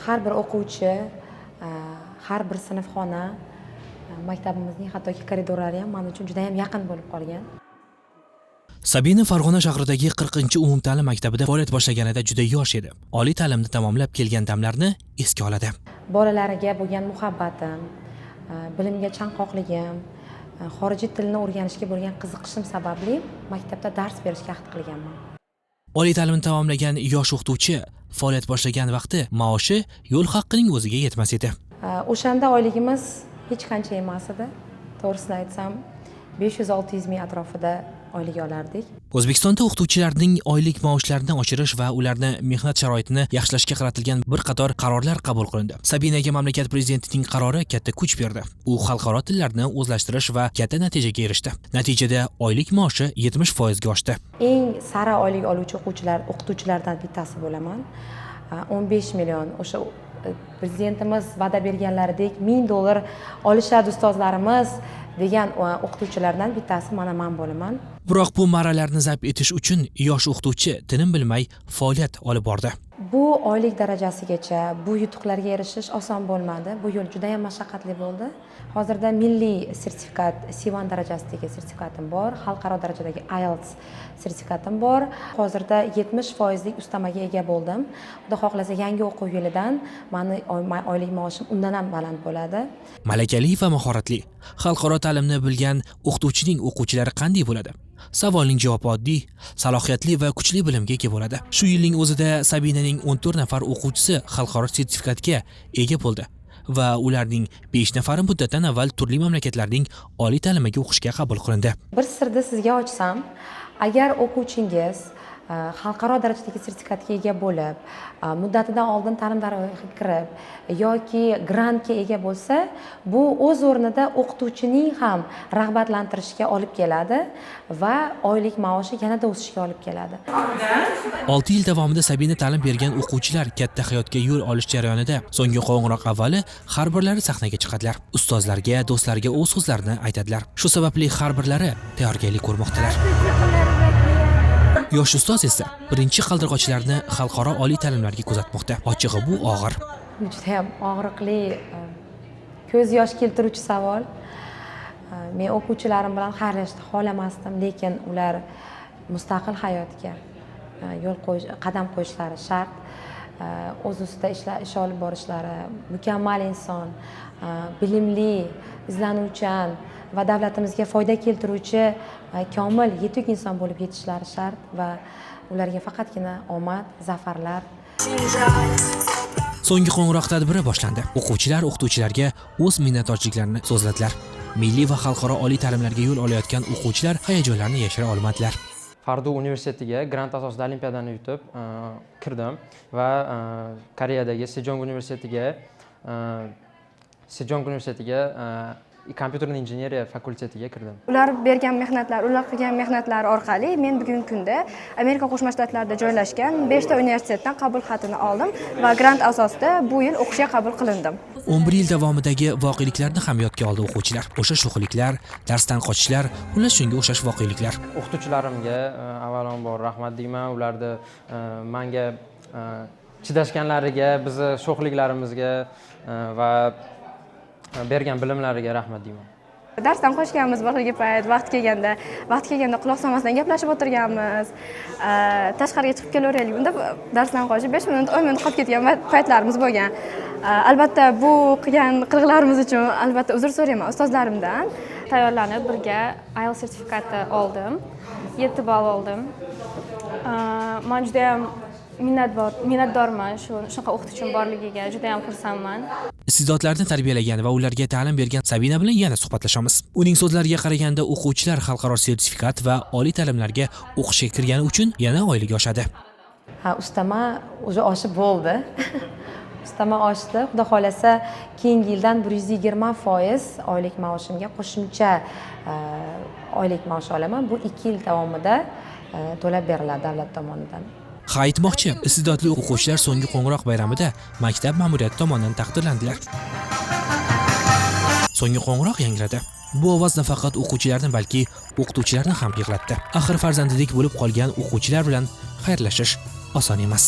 Har bir o'quvchi, har bir sinfxona, maktabimizning hattoki koridorlari ham man uchun juda yam yaqin bo'lib qolgan. Sabina Farg'ona shahridagi 40-umumta'lim maktabida faoliyat boshlaganida juda yosh edi. Oliy ta'limni tamomlab kelgan damlarni esga oladi. Bolalarga bo'lgan muhabbatim, bilimga chanqoqligim, xorijiy tilni o'rganishga bo'lgan qiziqishim sababli maktabda dars berishga ahd qilganman. Oliy ta'limni tamomlagan yosh o'qituvchi faoliyat boshlagan vaqti maoshi yo'l haqqining o'ziga yetmas edi. O'shanda oyligimiz hech qancha emas edi, to'g'risini aytsam, 500-600 ming atrofida oylik olardik. O'zbekistonda o'qituvchilarning oylik maoshlarini oshirish va ularni mehnat sharoitini yaxshilashga qaratilgan bir qator qarorlar qabul qilindi. Sabinaga mamlakat prezidentining qarori katta kuch berdi. U xalqaro tillarni o'zlashtirish va katta natijaga erishdi. Natijada oylik maoshi 70% ga oshdi. Eng sara oylik oluvchi o'quvchilar, o'qituvchilardan bittasi bo'laman. 15 million, o'sha prezidentimiz va'da berganlaridek 1000 dollar olishadi ustozlarimiz degan o'qituvchilardan bittasi mana man bo'laman. Biroq bu marralarni zabt etish uchun yosh o'qituvchi tinim bilmay faoliyat olib bordi. Bu oylik darajasigacha, bu yutuqlarga erishish oson bo'lmadi, bu yo'l juda yam mashaqqatli bo'ldi. Hozirda milliy sertifikat, C1 darajasidagi sertifikatim bor, xalqaro darajadagi IELTS sertifikatim bor. Hozirda 70 foizlik ustamaga ega bo'ldim. Xudo xohlasa, yangi o'quv yilidan mani oylik maoshim undan ham baland bo'ladi. Malakali va mahoratli, xalqaro ta'limni bilgan o'qituvchining o'quvchilari qanday bo'ladi? Savolning javobi oddiy: salohiyatli va kuchli bilimga ega bo'ladi. Shu yilning o'zida Sabinaning 14 nafar o'quvchisi xalqaro sertifikatga ega bo'ldi va ularning 5 nafari muddatidan avval turli mamlakatlarning oliy ta'limiga o'qishga qabul qilindi. Bir sirni sizga ochsam, agar o'quvchingiz xalqaro darajadagi sertifikatga ega bo'lib, muddatidan oldin ta'lim dargohiga kirib yoki grantga ega bo'lsa, bu o'z o'rnida o'qituvchining ham rag'batlantirishga olib keladi va oylik maoshi yanada o'sishga olib keladi. 6 yil davomida Sabina ta'lim bergan o'quvchilar katta hayotga yo'l olish jarayonida so'nggi qo'ng'iroq avvali har birlari sahnaga chiqadilar. Ustozlarga, do'stlariga o'z so'zlarini aytadilar. Shu sababli har birlari tayyorgarlik ko'rmoqdalar. Yosh ustoz esa birinchi qaldirg'ochlarni xalqaro oliy ta'limlarga kuzatmoqda. Ochig'i, bu og'ir. Judayam og'riqli, ko'z yosh keltiruvchi savol. Men o'quvchilarim bilan xayrlashishni xohlamasdim, lekin ular mustaqil hayotga yo'l qo'yish, qadam qo'yishlari shart. O'z ustida ish olib borishlari, mukammal inson, bilimli, izlanuvchan va davlatimizga foyda keltiruvchi komil, yetuk inson bo'lib yetishishlari shart va ularga faqatgina omad, zafarlar. So'nggi qo'ng'iroq tadbiri boshlandi. O'quvchilar o'qituvchilarga o'z minnatdorchiliklarini so'zladilar. Milliy va xalqaro oliy ta'limlarga yo'l olayotgan o'quvchilar hayajonlarini yashira olmadilar. Pardu universitetiga grant asosida olimpiadani yutib kirdim va Koreyadagi Sejong universitetiga kompyuterli injeneriya fakultetiga kirdim. Ular bergan mehnatlar, ular qilgan mehnatlari orqali men bugungi kunda Amerika Qo'shma Shtatlarida joylashgan beshta universitetdan qabul xatini oldim va grant asosida bu yil o'qishga qabul qilindim. 11 yil davomidagi voqeliklarni ham yodga oldi o'quvchilar. O'sha sho'xliklar, darsdan qochishlar, xullas, shunga o'xshash voqeliklar. O'qituvchilarimga avvalambor rahmat deyman, ularni manga chidashganlariga, bizni sho'xliklarimizga va bergan bilimlariga rahmat deyman. Darsdan qochganmiz boshqa payt, vaqti kelganda quloq solmasdan gaplashib o'tirganmiz. Tashqariga chiqib kelaveraylik, unda darsdan qochib 5 minut, 10 minut qolib ketgan paytlarimiz bo'lgan. Albatta, bu qilgan qiliqlarimiz uchun albatta uzr so'rayman ustozlarimdan. Tayyorlanib, birga IELTS sertifikati oldim, 7 ball oldim. Man judayam minnatdorman shunaqa o'qituvchim borligiga, judayam xursandman. Iste'dodlarni tarbiyalagan va ularga ta'lim bergan Sabina bilan yana suhbatlashamiz. Uning so'zlariga qaraganda, o'quvchilar xalqaro sertifikat va oliy ta'limlarga o'qishga kirgani uchun yana oyligi oshadi. Ha, ustama уже oshib bo'ldi, ustama oshdi. Xudo xohlasa, keyingi yildan 120% oylik maoshimga qo'shimcha oylik maosh olaman. Bu 2 yil davomida to'lab beriladi davlat tomonidan. Ha, aytmoqchi, iste'dodli o'quvchilar so'nggi qo'ng'iroq bayramida maktab ma'muriyati tomonidan taqdirlandilar. So'nggi qo'ng'iroq yangradi. Bu ovoz nafaqat o'quvchilarni, balki o'qituvchilarni ham yig'latdi. Axir farzandidek bo'lib qolgan o'quvchilar bilan xayrlashish oson emas.